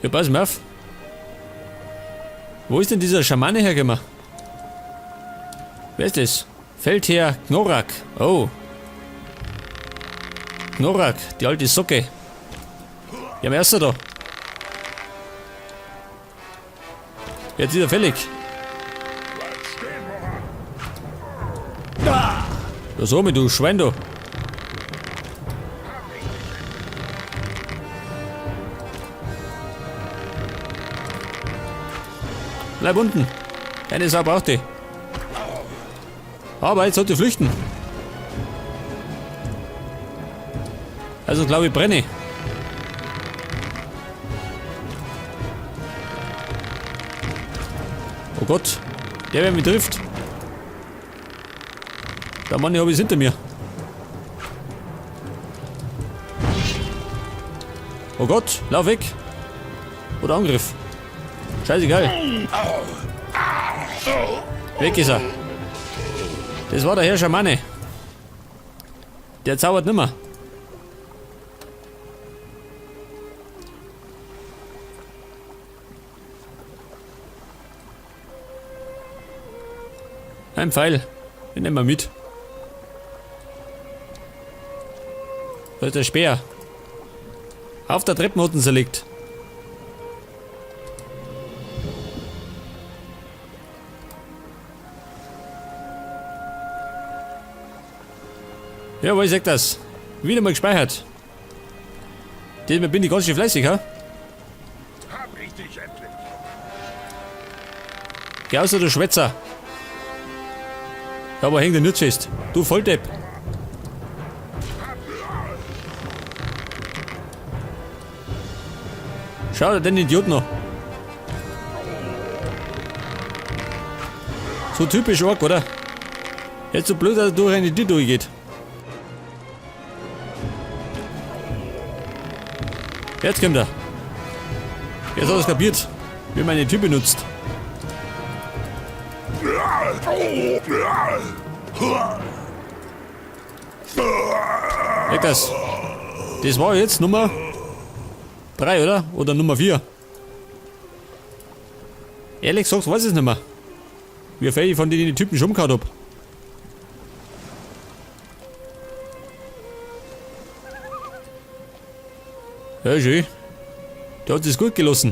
Ja, pass mal auf. Wo ist denn dieser Schamane hergekommen? Wer ist das? Feldherr Gnorak. Oh. Gnorak, die alte Socke. Ja, wer ist er da? Jetzt ist er fällig. Da so mit du Schwein du. Bleib unten. Keine Sau braucht die. Aber jetzt sollte flüchten. Also glaube ich brenne. Oh Gott, der wer mich trifft. Der Mann, habe ich hinter mir. Oh Gott, lauf weg. Oder Angriff. Scheißegal. Weg ist er. Das war der Herr Schamane. Der zaubert nimmer. Ein Pfeil. Den nehmen wir mit. Da ist der Speer. Auf der Treppe unten liegt. Ja, wo ich sag das? Wieder mal gespeichert. Diesmal bin ich ganz schön fleißig, ha? Hab ich dich endlich. Geh aus, du Schwätzer. Ja, aber häng dich nicht fest. Du Volldepp. Schau dir den Idiot noch. So typisch Ork, oder? Jetzt so blöd, dass er durch eine Tür durchgeht. Jetzt kommt er. Jetzt hat er es kapiert, wie man eine Tür benutzt. Weg das. Das war jetzt Nummer 3, oder? Oder Nummer 4. Ehrlich gesagt, weiß ich es nicht mehr. Wie viel ich von den Typen schon gehabt hab. Ja, schön. Der hat es gut gelassen.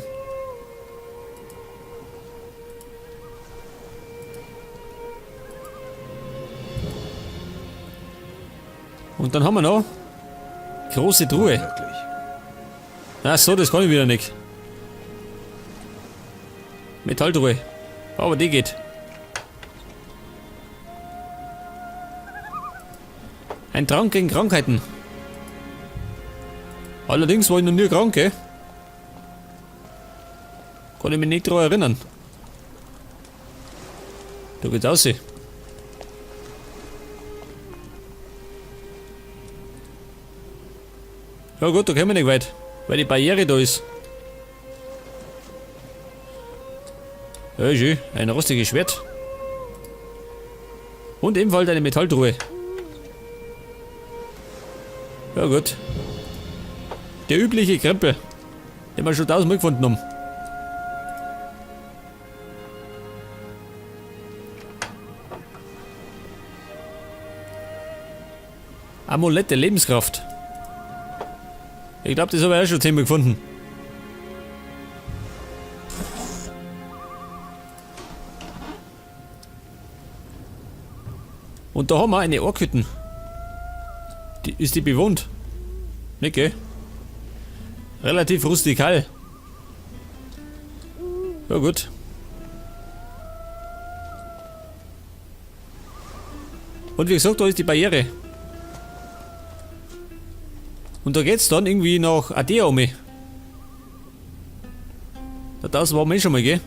Und dann haben wir noch große Truhe. Wirklich. Ach so, das kann ich wieder nicht. Metalltruhe. Aber die geht. Ein Trank gegen Krankheiten. Allerdings war ich noch nie krank, gell? Kann ich mich nicht daran erinnern. Da geht's raus. Ja gut, da kommen wir nicht weit, weil die Barriere da ist. Ja, schön. Ein rostiges Schwert. Und ebenfalls eine Metalltruhe. Ja gut. Der übliche Krempel, den wir schon tausendmal gefunden haben. Amulett der Lebenskraft. Ich glaube, das habe ich auch schon zehnmal gefunden. Und da haben wir eine Orkhütten. Die, ist die bewohnt? Nicht, gell? Relativ rustikal. Ja gut. Und wie gesagt, da ist die Barriere. Und da geht's dann irgendwie nach Adea um. Da draußen waren wir eh schon mal, gell?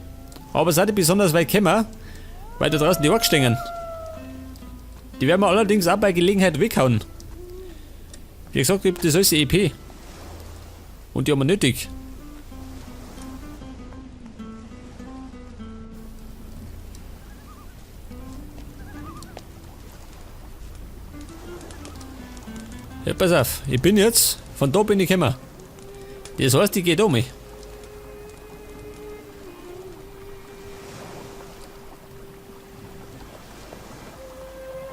Aber seid ihr besonders weit gekommen, weil da draußen die Orks stehen. Die werden wir allerdings auch bei Gelegenheit weghauen. Wie gesagt, gibt es alles EP. Und die haben wir nötig. Ja, pass auf, ich bin jetzt, von da bin ich gekommen. Das heißt, ich gehe da um.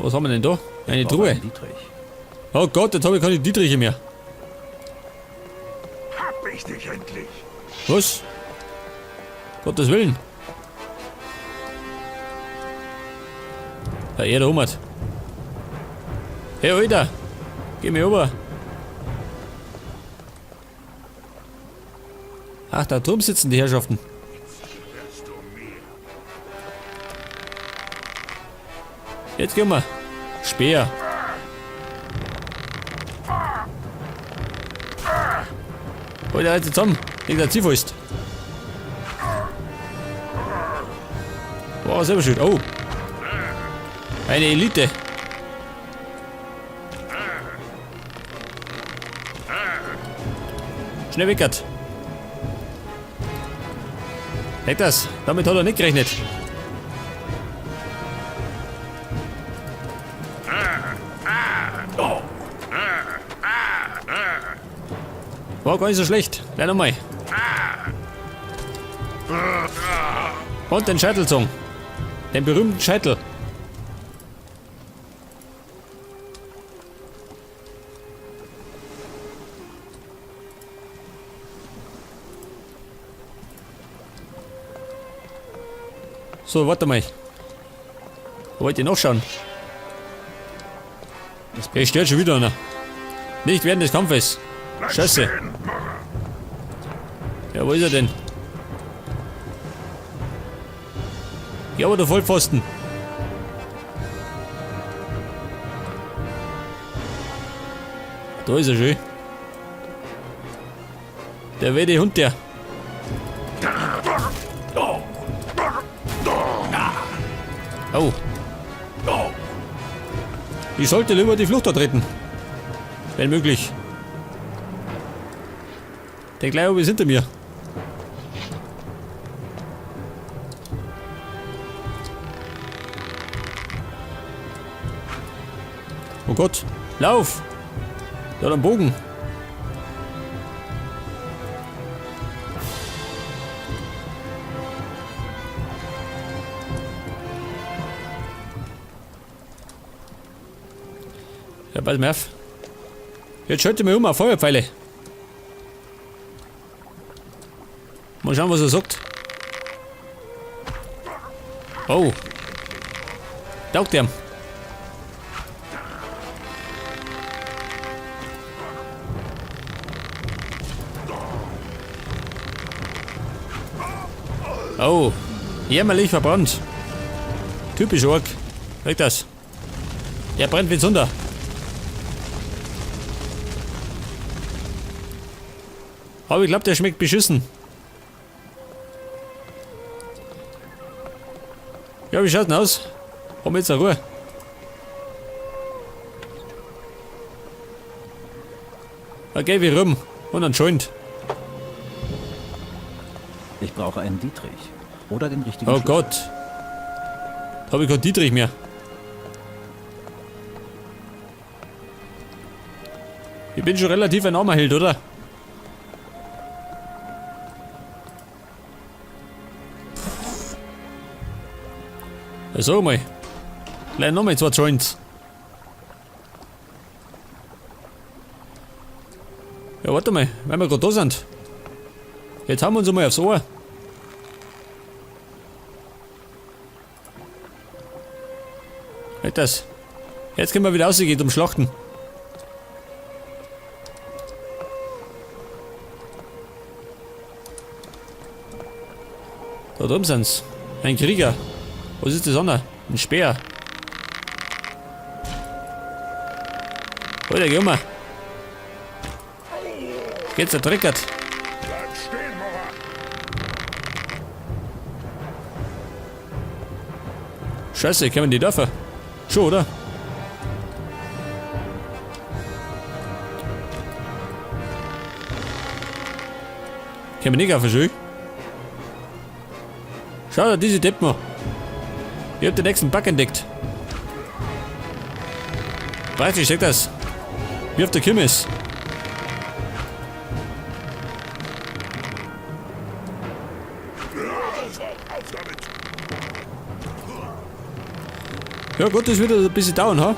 Was haben wir denn da? Eine Ich brauche Truhe. einen Dietrich. Oh Gott, jetzt habe ich keine Dietriche mehr. Hab ich dich endlich. Was? Gottes Willen. Ja, er da oben. Hey, Alter. Geh mir rüber. Ach, da drüben sitzen die Herrschaften. Wirst du mir. Jetzt gehen wir. Speer. Alter, halt zusammen. Leg da Ziehfaust. Boah, selber schön. Oh. Eine Elite. Schnell weckert. Leg das. Damit hat er nicht gerechnet. War gar nicht so schlecht. Gleich nochmal. Und den Scheitelzung. Den berühmten Scheitel. So, warte mal. Wollt ihr noch schauen? Hier stört schon wieder einer. Nicht während des Kampfes. Bleib Scheiße. stehen, Mörder. Ja, wo ist er denn? Ja, aber der Vollpfosten. Da ist er schön. Der wehde Hund, der. Oh. Ich sollte lieber die Flucht antreten. Wenn möglich. Der gleich oben ist hinter mir. Oh Gott, lauf! Der hat einen Bogen. Ja, pass mal auf. Jetzt schalte mir um auf Feuerpfeile. Mal schauen, was er sagt. Oh. Taugt ihm. Oh. Jämmerlich verbrannt. Typisch Ork. Weg das. Der brennt wie Zunder. Aber ich glaube, der schmeckt beschissen. Ja, wie schaut's denn aus? Haben wir jetzt eine Ruhe? Okay, wir rum. Und anscheinend. Ich brauche einen Dietrich. Oder den richtigen Oh Schlüssel. Gott. Da habe ich keinen Dietrich mehr. Ich bin schon relativ ein armer Held, oder? Ja, sag mal. Gleich nochmal zwei Joints. Ja, warte mal, weil wir gerade da sind. Jetzt haben wir uns einmal aufs Ohr. Halt das. Jetzt können wir wieder rausgehen zum Schlachten. Da drüben sind's. Ein Krieger. Was ist das andere? Ein Speer. Alter, geh um. Geht's der Dreckert. Bleib stehen, Mörder. Scheiße, können wir die dürfen? Schon, oder? Können wir nicht auf schön? Schau dir diese Deppen an. Ich hab den nächsten Bug entdeckt. Praktisch, check das. Wie auf der Kirmes. Auf, auf damit. Ja gut, das wird ein bisschen dauern, ha?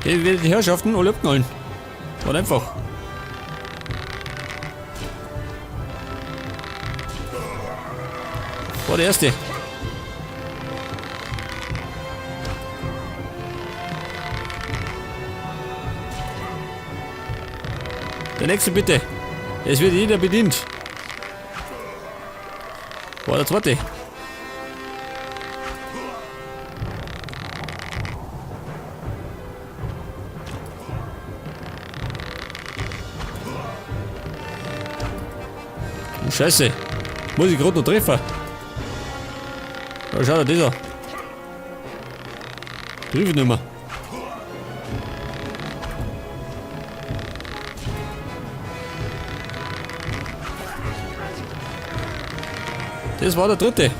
Die werden die Herrschaften alle abknallen. War einfach. War der erste. Der nächste bitte. Es wird jeder bedient. War der zweite. Oh, Scheiße. Muss ich gerade noch treffen. Da schaut er das an. Triff ich nicht mehr. Das war der dritte.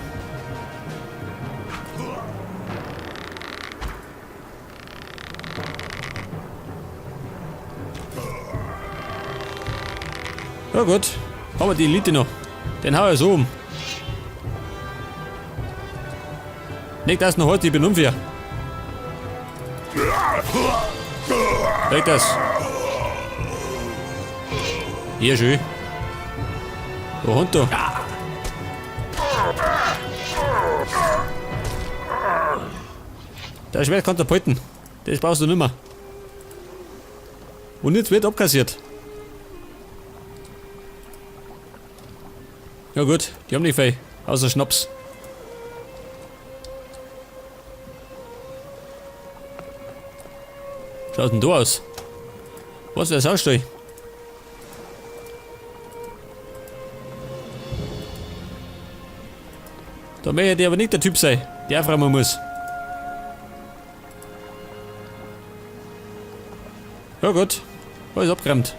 Ja gut, haben wir die Elite noch. Den hau ich so um. Nicht, dass noch heute, ich bin unfair. Weg das. Hier, schön. Da runter. Der Schwert kann der behalten. Das brauchst du nimmer. Und jetzt wird abkassiert. Ja gut, die haben nicht viel. Außer Schnaps. Schaut denn da aus? Was für ein Saustall? Da möchte ich aber nicht der Typ sein, der aufräumen muss. Ja gut, alles abgeräumt.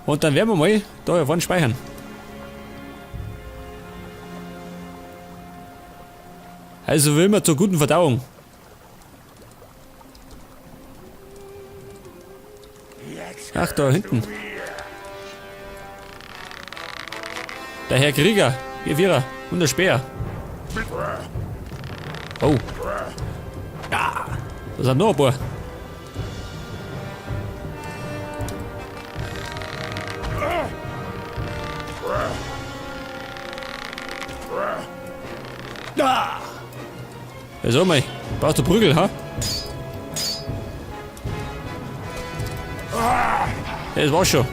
Und dann werden wir mal da hier vorne speichern. Also will man zur guten Verdauung. Ach, da hinten. Der Herr Krieger, ihr Vierer und der Speer. Oh. Ja, da sind noch ein paar. Ja, so mal. Brauchst du Prügel, ha? Ja, das war's schon.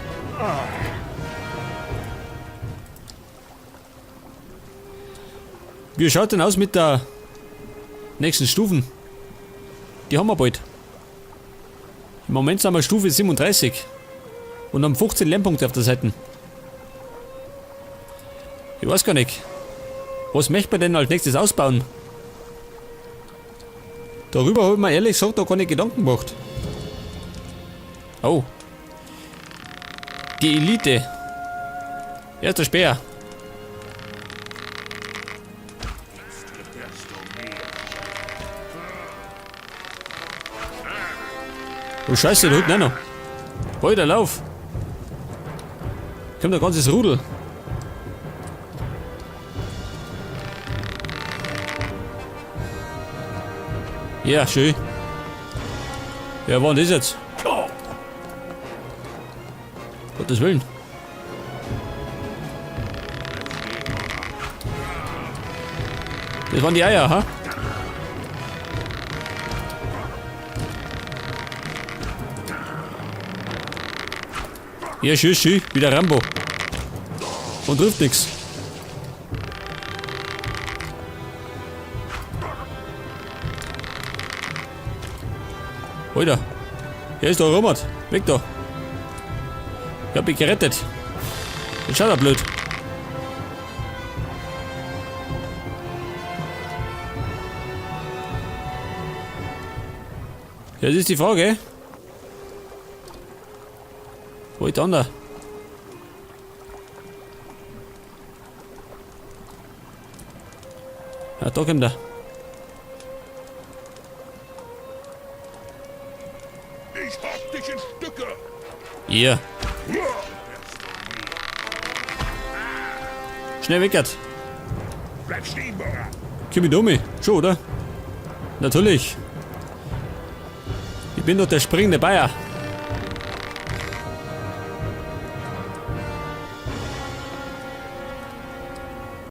Wie schaut denn aus mit der nächsten Stufen? Die haben wir bald. Im Moment sind wir Stufe 37. Und haben 15 Lernpunkte auf der Seite. Ich weiß gar nicht. Was möchte man denn als nächstes ausbauen? Darüber habe ich mir ehrlich gesagt noch keine Gedanken gemacht. Oh. Die Elite. Erster Speer. Oh Scheiße, da hinten auch noch. Alter, lauf. Kommt ein ganzes Rudel. Ja, schön. Wer war denn das jetzt? Gottes Willen. Das waren die Eier, ha? Ja, schön, schön. Wieder Rambo. Und trifft nix. Alter. Hier ist der Robert. Weg da. Ich hab mich gerettet. Jetzt schaut er blöd. Ja, das ist die Frage. Wo ist der andere? Ja, da kommt er. Ich hack dich in Stücke. Ja. Schnell weckert. Bleib stehen, Bohrer. Komm ich da um? Schon, oder? Natürlich. Ich bin doch der springende Bayer.